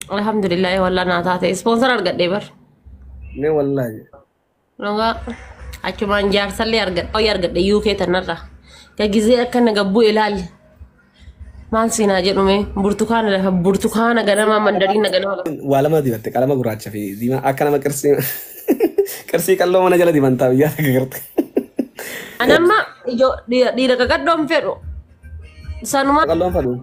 Alhamdulillah wallah naa taate. Ispoonsar argadhee bar. Mee wallaahi. Dhugaa achumaan jaarsallee argadhe. Hooyya argadhe UK tanarra. Ka gizee akka na gabbuu ilaali. Maal siinaa jedhume burtukaana lafa burtukaana ganamaa mandariina ganama lafa. Waa lama dibatte qalama gurraacha fi diimaa akka nama qirsii qirsii qalloo mana jala dibantaa biyyaa takka garte. Anamma ijoo dhiira qaqadhoon fedhu. Sanuma. Qalloon fedhu.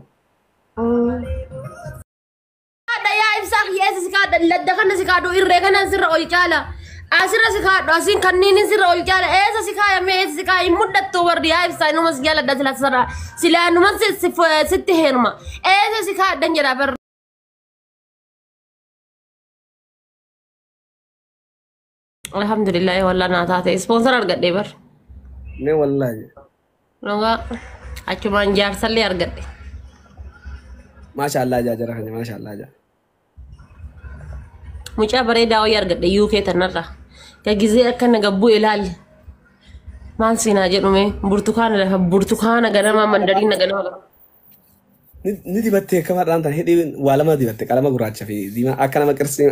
Kaadha yaa ibsaa kiyya eessa si kaadha ladda kana si kaadhu irree kanaan sirra ol caala asirra si kaadhu asiin kanniinin sirra ol caala eessa si kaaya mee eessa si kaaya hin mudhattu warri yaa ibsaa inuma si jaaladha sila sirra silaa numa sitti heeruma eessa si kaadhan jedha bar. Alhamdulillah wallah naa taate ispoonsar argadhee bar. Mee wallaahi. Dhugaa achumaan jaarsallee argadhe. Maasha Allah jaa jara keenya maasha Allah jaa. Mucaa bareedaa wayii argadhe UK tanarra. Ka gizee akka na gabbuu ilaali. Maal siinaa jedhume burtukaana lafa burtukaana ganamaa mandariina ganama lafa. Ni dibattee akka mar'aan tan hidhii waa lama dibatte qalama gurraacha fi diimaa akka nama qirsii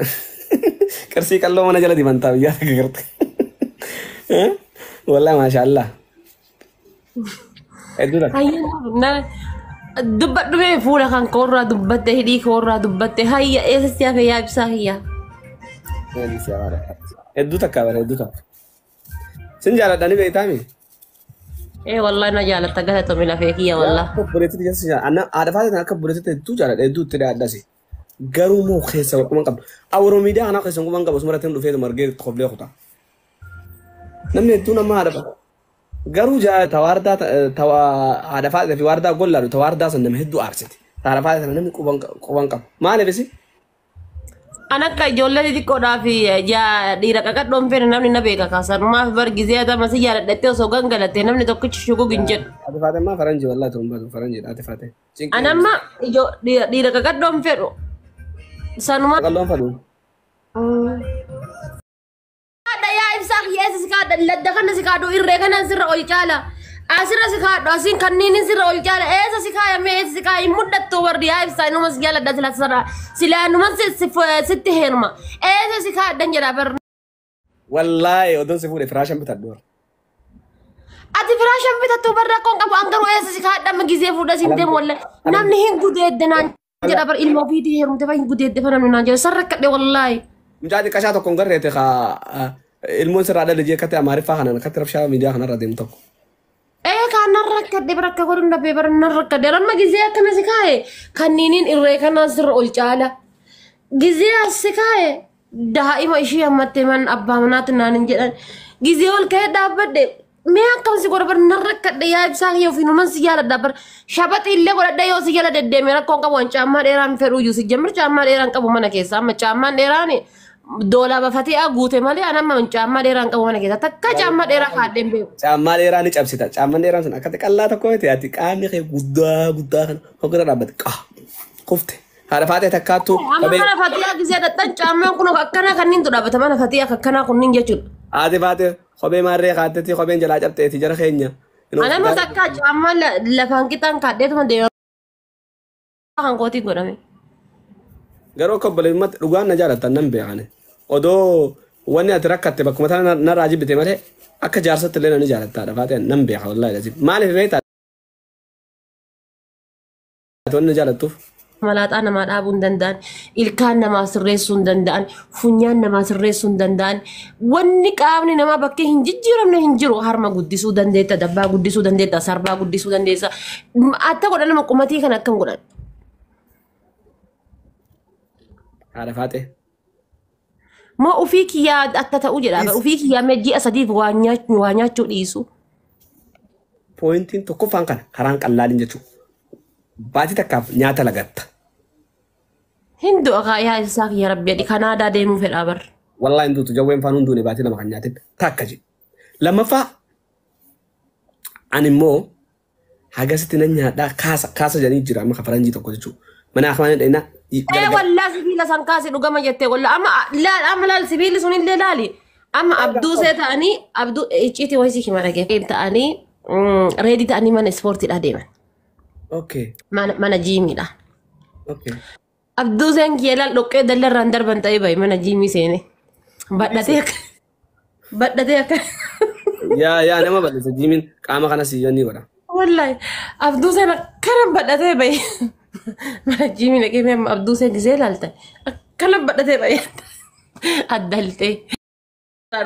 qirsii qalloo mana jala dibantaa biyyaa takka garte. Wallahi maasha Allah. Hedduu takka. Hayya dubbadhu mee fuula kan koorraa dubbatte hidhii koorraa dubbatte hayya eessatti hafe yaa ibsaa kiyya. Hedduu takka bara hedduu takka. Sin jaaladha ni beektaami? Ee wallahi na jaalatta galatoomi lafee kiyya wallah. Akka obboleettitti keessa jira. Anna haadha faate akka obboleettitti hedduu jaaladha hedduu itti dhiyaadhasi. Garuu moo keessa quban qabdu. Awuroo miidiyaa kanaa keessa quban qabu osuma irratti dhufee margee koflee kuta. Namni hedduun amma haadha faate. Garuu tawaardaa haadha faate fi waardaa gollaadhu tawaardaa san nama hedduu aarsiti. Haadha faate sana namni quban qabu. Maaliif isi? An akka ijoollee xixiqqoodhaa fi dhiira qaqadhoon fedhe namni na beeka kaasanumaaf bar gizee atama si jaaladhattee osoo gangalattee namni tokkichi shugug hin jedhu. Haadha faate ammaa faranjii wallahi ta'uun baatu faranjiidha haadha faate. An amma dhiira qaqadhoon fedhu. Sanuma. Qalloon fedhu. Kaadha yaa ibsaa kiyya eessa si kaadha ladda kana si kaadhu irree kanaan sirra ol caala asirra si kaadhu asiin kanniinin sirra ol caala eessa si kaaya mee eessa si kaaya hin mudhattu warri yaa ibsaa inuma si jaaladha sila sirra silaa numa sitti heeruma eessa si kaadhan jedha bar. Wallaahi odoon si fuudhe firaashan bitadhu. Ati firaashan bitattu bar rakkoon qabu an garuu eessa si kaadha amma gizee fuudha siin deemu wallahi namni hin gudeedde naan jedha bar ilma ofiitii heerumte fa hin gudeedde fa namni naan jedha san rakkadhe wallaahi. Mucaa xiqqashaa tokko hin garreete kaa ilmoon sirraa dhala jee akkatti Amaariffaa kanaan akkatti rabshaa miidiyaa kanarra deemu tokko. Ee kaan nan rakkadhe bara akka godhu dhabee bara nan rakkadhe amma gizee akkana si kaa'e kanniiniin irree kanaan sirra ol caala. Gizee as si kaa'e daa'ima ishii hammattee man abbaa manaatti naan hin jedhan. Gizee ol ka'ee dhaabbadhe mee akkam si godha bara nan rakkadhe yaa ibsaa kiyya ofiinuman si jaaladha bara shabaxii illee godhadhe yoo si jala deddeeme rakkoon qabu an caammaa dheeraan fedhu iyyuu si jammir caammaa dheeraan qabu mana keessa amma caammaan dheeraan doolaa bafatee guute malee an amma caammaa dheeraan qabu mana keessa takka caammaa dheeraa kaadheen beeku. Caammaa dheeraa ni cabsita. Caammaan dheeraan sun akkatti qallaa tokko miti ati qaamni kee guddaa guddaa kana hoggara dhaabbate qaa kufte. Haadha faatee takkaattuu Amma mana fatiyaa gisee dhaqxan caammaan kun akkanaa kanniintu dhaabbata mana fatiyaa akkanaa kunniin jechuudha. Haati faatee kophee maarree kaattetti kopheen jalaa cabxeeti jara keenya. Anama takka caammaa lafaan qixaan kaadheetuma deema kan kootiin godhame. Garuu akka obboleessummaatti dhugaan na jaalattan nan beekane. Odoo wanni ati rakkatte bakkuma tana narraa jibbite malee akka jaarsatti illee na jaalatta haadha faatee nan beeka wallaahi lazim. Maaliif beektaa ati wanni na jaalattuuf? Malaaxaa namaa dhaabuu hin danda'an, ilkaan namaa sirreessuu hin danda'an, funyaan namaa sirreessuu hin danda'an. Wanni qaamni namaa bakkee hin jijjiiramne hin jiru. Harma guddisuu dandeetta, dabbaa guddisuu dandeetta, sarbaa guddisuu dandeessa. Atta godhan nama qumatii kana akkam godhan? Haadha faatee. Moo ofii kiyyaa akka ta'u jedha. Ofii kiyyaa mee ji'a sadiif waa nyaachuu dhiisu. Pooyintiin tokkoffaan kana karaan qallaaliin jechuudha. Baatii takkaaf nyaata lagatta. Hin du'a kaa yaa ibsaa kiyya rabbi jedhi Kanaadaa deemuu fedhaa bar. Wallaahi hin duutu jawween faan hunduune baatii lama kan nyaatin takka jedhi. Lammaffaa ani immoo hagasitti nan nyaadhaa kaasa kaasa jedhanii jira amma faranjii tokko jechuudha. Mana akamaan dhayinaa. Ee wallaa sibiila san kaasi dhugama jettee wallaa amma laal amma laal sibiilli sun illee laali. Amma abduu see ta'anii abduu icciitii wayii si hima dhagee ta'anii reedii ta'anii mana ispoortiidhaa deeman. Okay. Mana jiimiidha. Okay. Abduu seen kiyya laal dhoqqee dallarraan darban ta'ee bahe mana jiimii seene. Badhatee akka badhatee akka Yaa yaa nama bal'isa jiimiin qaama kana siyyoo ni godha. Wallahi abduu seen akkana badhatee bahe. Mana jiimii dhaqee mee amma abduu seen gisee laaltan akkana badhatee bahe. Addaltee.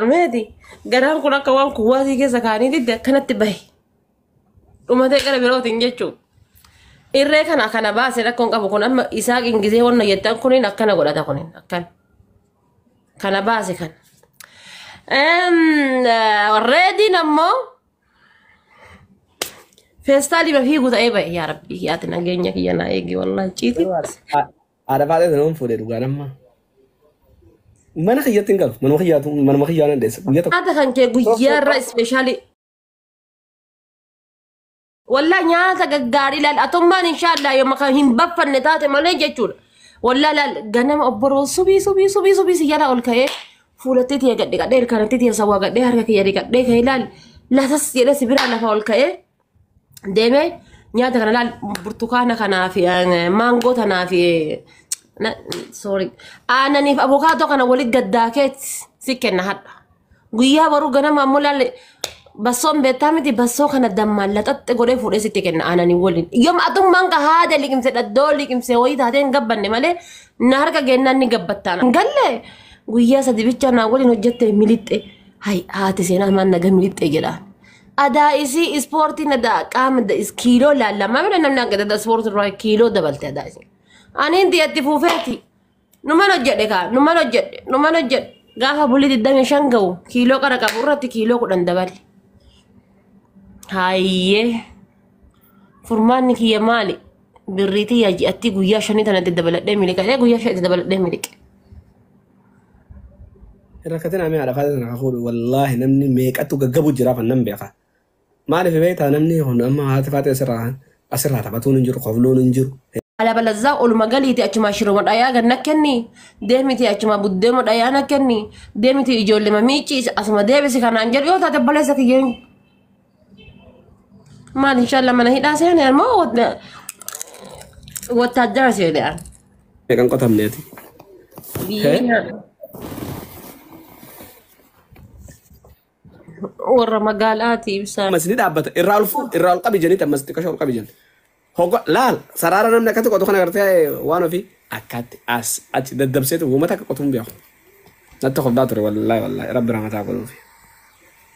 Dhumeeti garaan kun akka waan kuwaasii keessa kaanii didde akkanatti bahe. Dhumatee gara birootiin jechuudha. Irree kana kana baase rakkoon qabu kun amma isaa gisee wanna jettan kuniin akkana godhata kuniin akkana. Kana baase kana. Reediin ammoo feestaalii fiigu ta'ee bahe yaa rabbi yaati nageenya kiyya naa eegi wallahi ciiti. Haadha faatee sana fuudhee dhugaan amma. Mana kiyyatti hin galu. Manuma kiyyaatu manuma kiyyaa nan deessa. Guyyaa tokko. Nyaata kan kee guyyaarra ispeeshaalii. Wallaa nyaata gaggaarii laal atummaan inshaallah yooma kan hin baffanne taate malee jechuudha. Wallaa laal ganama obboroo subii subii subii subii si jala ol ka'ee fuulattee tiyya gadhe gadhee ilkaanatti tiyya sawwaa gadhee harka kiyya dhiqadhee ka'ee laal latas jedhee si biraa lafa ol ka'ee deemee nyaata kana laal burtukaana kanaa fi maangoo tanaa fi sorry aananiif abokaatoo kana walitti gaddaakeet si kenna hadha. Guyyaa baruu ganama ammoo laal bassoon beektaa miti bassoo kana dammaan laxaxxe godhee fuudhee sitti kenna aananii waliin. Yoom atummaan ka haada liqimse dhaddoo liqimse wayii taatee hin gabbanne malee na harka geennaan ni gabbattaan. Galle guyyaa sadi bicha naa waliin hojjette milixxe. Hay haati seenaa maan naga milixxe jedhaan. Adaa isii ispoortiin adaa qaama kiiloo laallamaa mina namni akka adaa ispoortii irraa kiiloo dabalte adaa isii. Ani inti itti fuufeeti. Numan hojjedhe kaa numan hojjedhe numan hojjedhe gaafa bulii 25 ga'u kiiloo qara qabu irratti kiiloo 10 dabale. Hayyee furmaanni kiyya maali? Birriitii yaa ji'atti guyyaa shanii tanatti dabaladhee miliqadhee guyyaa shanitti dabaladhee miliqe. Rakkateen amee haadha faatee sana fuudhu wallaahi namni meeqatu gaggabu jira fan nan beeka. Maaliif beektaa namni kun amma haati faatee asirraa taphatuun hin jiru kofluun hin jiru. Alabalazaa oluma galiiti achuma shiroma dhayaa ganna kenni deemiti achuma buddeema dhayaa na kenni deemiti ijoollee mamiici asuma deebisi kanaan jedhu yoo taate baleessa kiyyeen. Maal inshallah mana hidhaa seene ammoo wattaajjara seene an. Meeqan qotamneeti. Biyya warra magaalaati ibsaan. Ammas ni dhaabbata irraa ol fuudhu irraa ol qabi jenniti ammas xiqqasha ol qabi jenni. Hogga laal saraara namni akkatti qotu kana gartee waan ofii akkatti as achi daddabseetu uummata akka qotuun beeku. Natti kofdaa ture wallaahi wallaahi rabbi rahmataa godhuufi.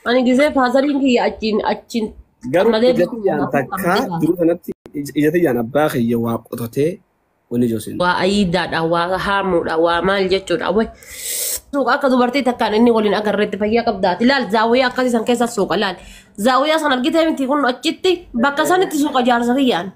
Ani gisee faasariin kiyya achiin achiin Garuu malee ija tiyyaan takkaa duruu sanatti ija tiyyaan abbaa kiyya waa qotatee wanni joosiin. Waa ayiidaadha waa haamuudha waa maal jechuudha way. Suuqa akka dubartii takkaan inni waliin agarreetti fayyaa qabdaati. Laal zaawwiyaa akkasii san keessa suuqa laal. Zaawwiyaa san argitee miti kun achitti bakka sanitti suuqa jaarsa kiyyaan.